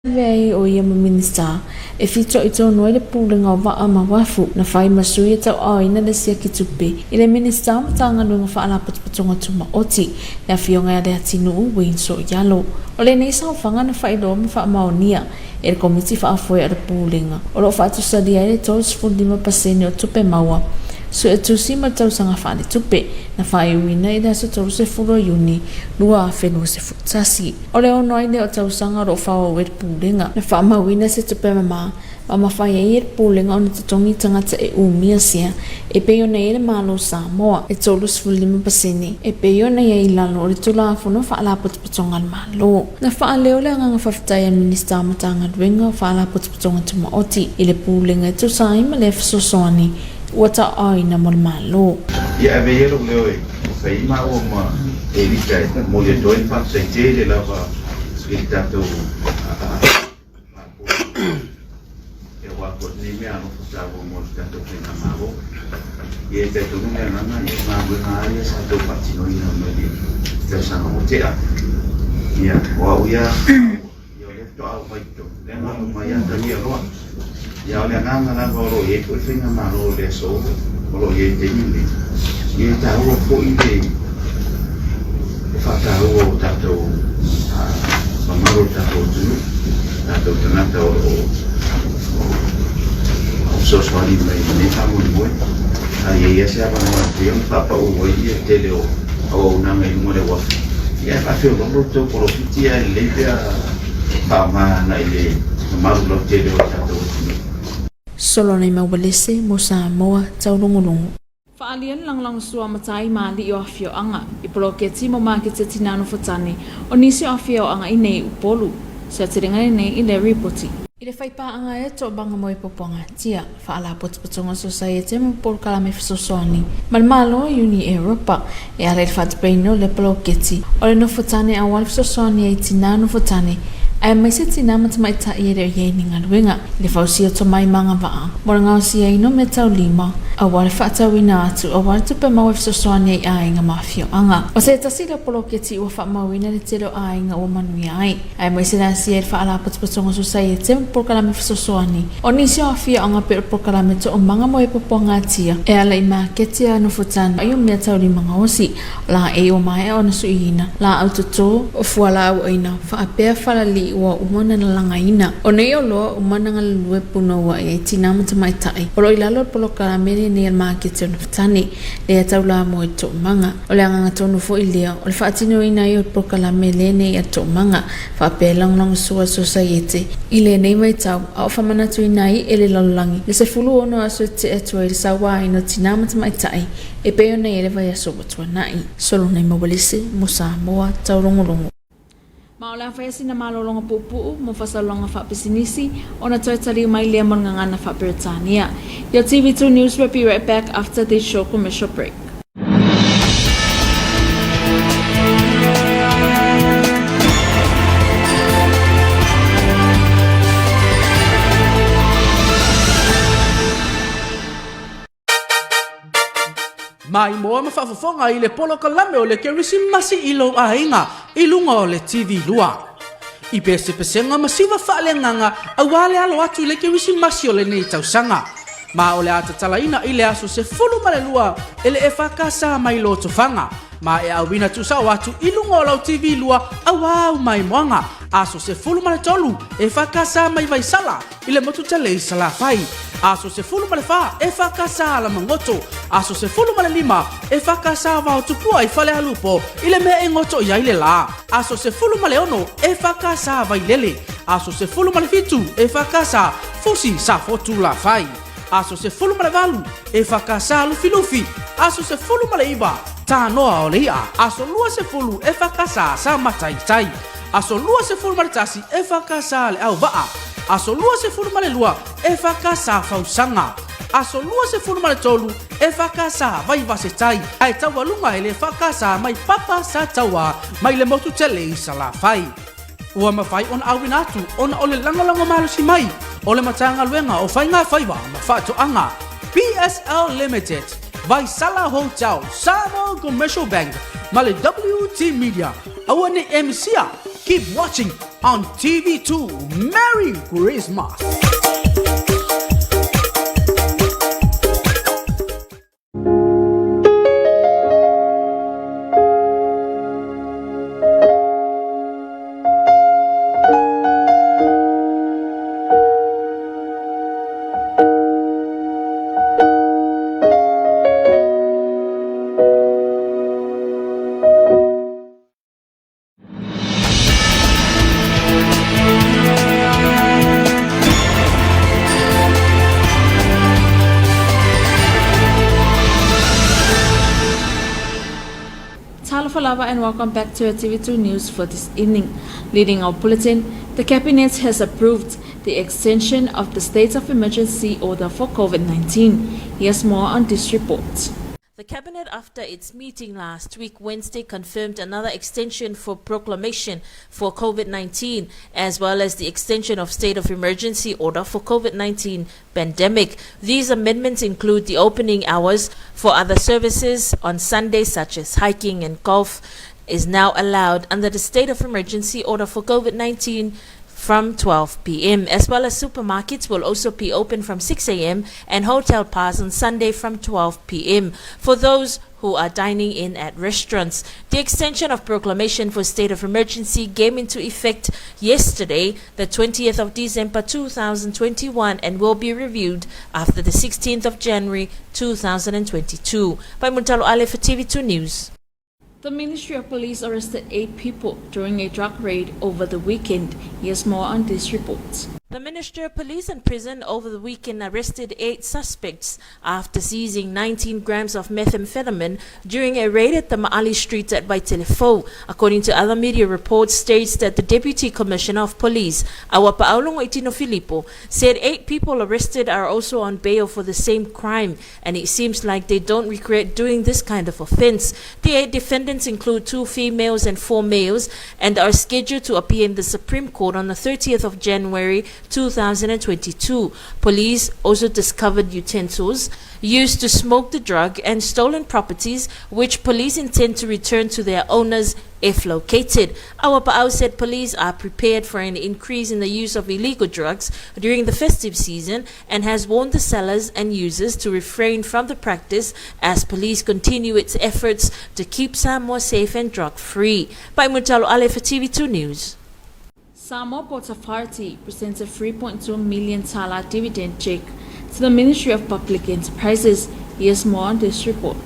Avea ai ʻo ia ma Minista e fitoitonu ai le Pulega o Vaa ma Uafu na fai ma sui e tauaaoina le siaki tupe i le Minista o Matagaluega Faalapotopotoga Tumaoti, le Afioga ia Leatinuu Wayne Soialo. O lenei saofaga na faailoa ma faamaonia e le Komiti Faafoe a le Pulega o lo o faatusalia ai le 35% o tupe maua suetusi ma le tausaga faaletupe na faaiuina i le aso 30 o Iuni 2021. O le ono ai lea o tausaga o lo o faaauau ai le Pulega. Na faamauina se tupe mama ma mafai ai e le Pulega ona totogi tagata e umia sea e pei ona i ai le Malo o Samoa e 35% e pei ona i ai i lalo o le Tulafono Faalapotopotoga a le Malo. Na faaleo le agaga faafetai a le Minisita o Matagaluega o Faalapotopotoga Tumaoti i le Pulega e tusa ai ma lea fesoasoani ua tauaaoina mo le Malo. Ia ave ia lou leo e fai ai maua ma Elita e momoli atu ai le faafetai tele lava i le tatou Faalapotopotoga aua foi lenei mea alofa taua mo le tatou faigamalo. Ia e talitonu le agaga ia o galuega lava ia sa tau faatinoina mai le tausaga ua tea. Ia o au ia Ia o lea faatoa aumai i totonu, lea na aumai ia Talia loa. Ia o le agaga lava o lo o i ai foi le faigamalo i le aso o lo o i ai i le taimi lenei, ia e taua foi le le faataua o tatou mamalu o le tatou atunuu, tatou tagata o lo o fesoasoani mai i lenei faamoemoe. A i ai lava se avanoa e mafai ona faapau ai le tele o auaunaga i luga o le uafu, Ia e faafeoloolo le tou polofiti ae lelei pea faaaoga agai i le mamalu lautele o le tatou atunuu. Solonai Maualese mo Samoa Taulogologo. Faaalia le lagolagosua a matai ma alii o afioaga i poloketi mo maketi a Tinā Nofotane o nisi o afioaga i nei Upolu. Se aotelega lenei i le ripoti. I le faipaaga ai a Toomaga mo Ipopoagatia, Faalapotopotoga Sosaiete ma Polokalame Fesoasoani ma le Malo o Iuni Eropa e ala i le faatupeina o lea poloketi o le nofotane aua le fesoasoani ai i tinā nofotane aemaise tinā ma tamaitai e le o i ai ni galuega i le fausia o tomai ma agavaa mo le gaosiaina o meataulima aua le faatauina atu aua le tupe maua e fesoasoani ai i aiga ma afioaga. O se tasi lea o poloketi ua faamauina le tele o aiga ua manuia ai. Aemaise le asia i le Faalapotopotoga Sosaiete ma Polokalame Fesoasoani o nisi o afioaga pei o le Polokalame Toomaga mo Epopoagatia e ala i maketi a Nofotane ai o mea taulima gaosi o laei ua maea ona suiina, laau toto, o fualaauaina faapea falalii ua uma ona lalagaina. O nei oloa uma na galulue punouai ai tinā ma tamaitai o lo o i lalo o le polokalame lenei a le maketi o Nofotane lea taulamua i Toomaga. O le agaga tonu foi lea o le faatinoina ai o le polokalame lenei a Toomaga faapea e lagolagosua le Sosaiete i lenei vaitau a o faamanatuina ai e le lalolagi le 16 aso e tetee atu ai le sauaina o tinā ma tamaitai e pei ona i ai le vaiaso ua tuanai. Solonai Maualese mo Samoa Taulogologo. Ma o le a fai sina malologa puupuu mo faasalaga faapisinisi ona toe taliu mai lea mo le gagana faa-Peretania. Your TV2 News will be right back after this short commercial break. Maimoa ma faafofoga i le polokalame o le Kerisimasi i lou aiga i luga o le TV 2. I pesepesega ma siva faaleagaga aua le alo atu i le Kerisimasi o lenei tausaga. Ma o le a tatalaina i le aso 12 e le EFKS mai Lotofaga. Ma e auina tuusao atu i luga o lau TV 2 aua au maimoaga. Aso 13 EFKS mai Vaisala i le motu tele i Salafai. Aso 14 EFKS Alamagoto. Aso 15 EFKS Vaotupua i Falealupo i le mea e goto i ai le la. Aso 16 EFKS Vailele. Aso 17 EFKS Fusi Safotu Lafai. Aso 18 EFKS Lufilufi. Aso 19 Tanoa o le I'a. Aso 20 EFKS Samataitai. Aso 21 EFKS Le Auvaa. Aso 22 EFKS Fausaga. Aso 23 EFKS Vaivasetai. Ae taualuga e le EFKS mai Papa Sataua mai le motu tele i Salafai. Ua mafai ona auina atu ona o le lagolago malosi mai o le Matagaluega o Faiga Faiva ma Faatoaga, PSL Limited, Vaisala Hotel, Samoa Commercial Bank ma le WT Media. Aua ne i e misia! Keep watching! on TV2. Merry Christmas! Talofa and welcome back to TV2 News for this evening. Leading our bulletin, the Cabinet has approved the extension of the state of emergency order for COVID-19. Here's more on this report. The Cabinet, after its meeting last week, Wednesday, confirmed another extension for proclamation for COVID-19, as well as the extension of state of emergency order for COVID-19 pandemic. These amendments include the opening hours for other services on Sunday, such as hiking and golf, is now allowed under the state of emergency order for COVID-19 from 12 p.m., as well as supermarkets will also be open from 6 a.m. and hotel bars on Sunday from 12 p.m. for those who are dining in at restaurants. The extension of proclamation for state of emergency came into effect yesterday, the 20th of December 2021, and will be reviewed after the 16th of January 2022. By Muntalo Ale for TV2 News. The Ministry of Police arrested eight people during a drug raid over the weekend. Here's more on this report. The Ministry of Police and Prison over the weekend arrested eight suspects after seizing 19 grams of methamphetamine during a raid at the Ma'ali Street at Vaitele. According to other media reports, states that the Deputy Commissioner of Police, Auapaau Logoitino Filipo, said eight people arrested are also on bail for the same crime, and it seems like they don't regret doing this kind of offense. The eight defendants include two females and four males and are scheduled to appear in the Supreme Court on the 30th of January 2022. Police also discovered utensils used to smoke the drug and stolen properties, which police intend to return to their owners if located. Auapaau said police are prepared for an increase in the use of illegal drugs during the festive season and has warned the sellers and users to refrain from the practice as police continue its efforts to keep Samoa safe and drug-free. By Mutalo Ale for TV2 News. Samoa Ports Authority presents a 3.2 million tala dividend check to the Ministry of Public Enterprises. Here's more on this report.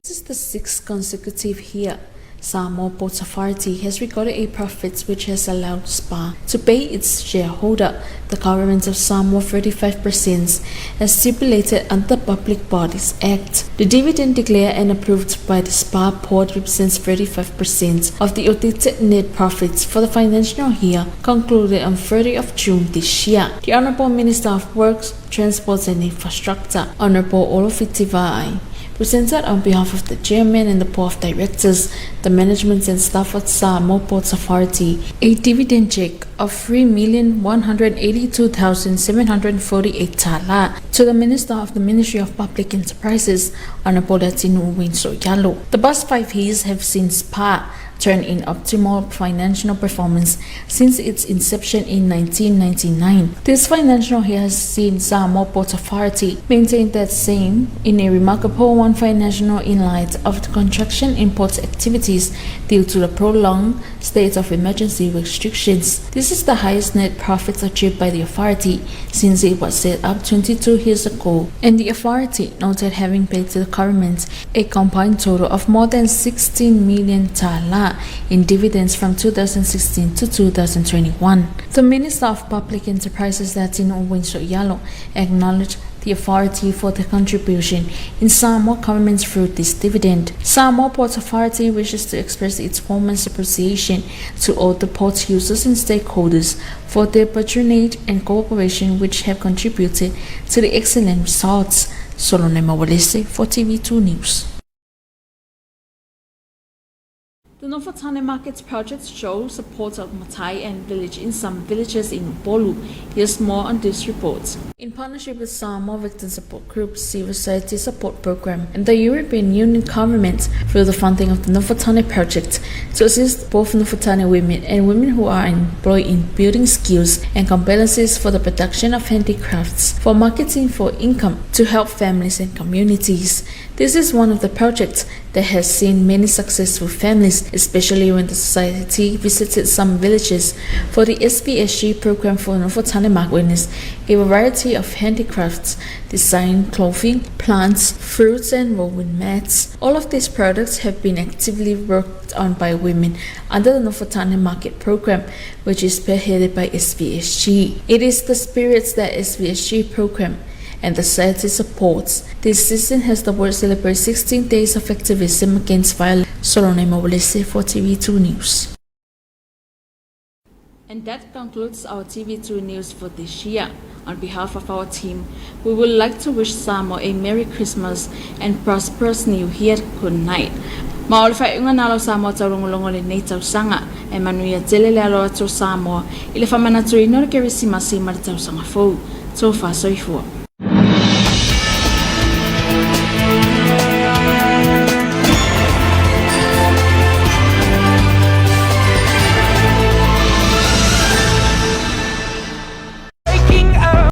This is the sixth consecutive year Samoa Ports Authority has recorded a profit which has allowed SPA to pay its shareholder, the government of Samoa, 35% as stipulated under the Public Bodies Act. The dividend declared and approved by the SPA Port represents 35% of the audited net profits for the financial year concluded on 30 of June this year. The Honorable Minister of Works, Transport and Infrastructure, Honorable Olo Fiti Vaai, presented on behalf of the chairman and the board of directors, the management and staff at Samoa Ports Authority, a dividend check of 3,182,748 tala to the Minister of the Ministry of Public Enterprises, Honorable Leatinu'u Wayne So'oialo. The past 5 years have seen SPA turn in optimal financial performance since its inception in 1999. This financial year has seen Samoa Ports Authority maintain that same in a remarkable one financial in light of the contraction in port activities due to the prolonged state of emergency restrictions. This is the highest net profit achieved by the authority since it was set up 22 years ago, and the authority noted having paid to the government a combined total of more than 16 million tala in dividends from 2016 to 2021. The Minister of Public Enterprises, Leatinu'u Wayne So'oialo, acknowledged the authority for the contribution in Samoa government through this dividend. Samoa Ports Authority wishes to express its warmest appreciation to all the port users and stakeholders for their patronage and cooperation which have contributed to the excellent results. Solone Mawalese for TV2 News. The Nofotane Markets project shows support of Matai and village in some villages in Upolu. Here's more on this report. In partnership with Samoa Victim Support Group, Civil Society Support Program, and the European Union government through the funding of the Nafatane project to assist both Nafatane women and women who are employed in building skills and competencies for the production of handicrafts, for marketing for income, to help families and communities. This is one of the projects that has seen many successful families, especially when the society visited some villages for the SVSG program for Nafatane Mark witness a variety of handicrafts, design clothing, plants, fruits, and woven mats. All of these products have been actively worked on by women under the Nafatane Market program, which is spearheaded by SVSG. It is the spirits that SVSG program and the society supports. This season has the world celebrate 16 days of activism against violence. Solone Mobilise for TV2 News. And that concludes our TV2 news for this year. On behalf of our team, we would like to wish Samoa a Merry Christmas and prosperous New Year. Good night. Ma o le faaiuga na lau Samoa taulogologo lenei tausaga e manuia tele le alo atu o Samoa i le faamanatuina o le Kerisimasi ma le tausaga fou. Tofa soifua.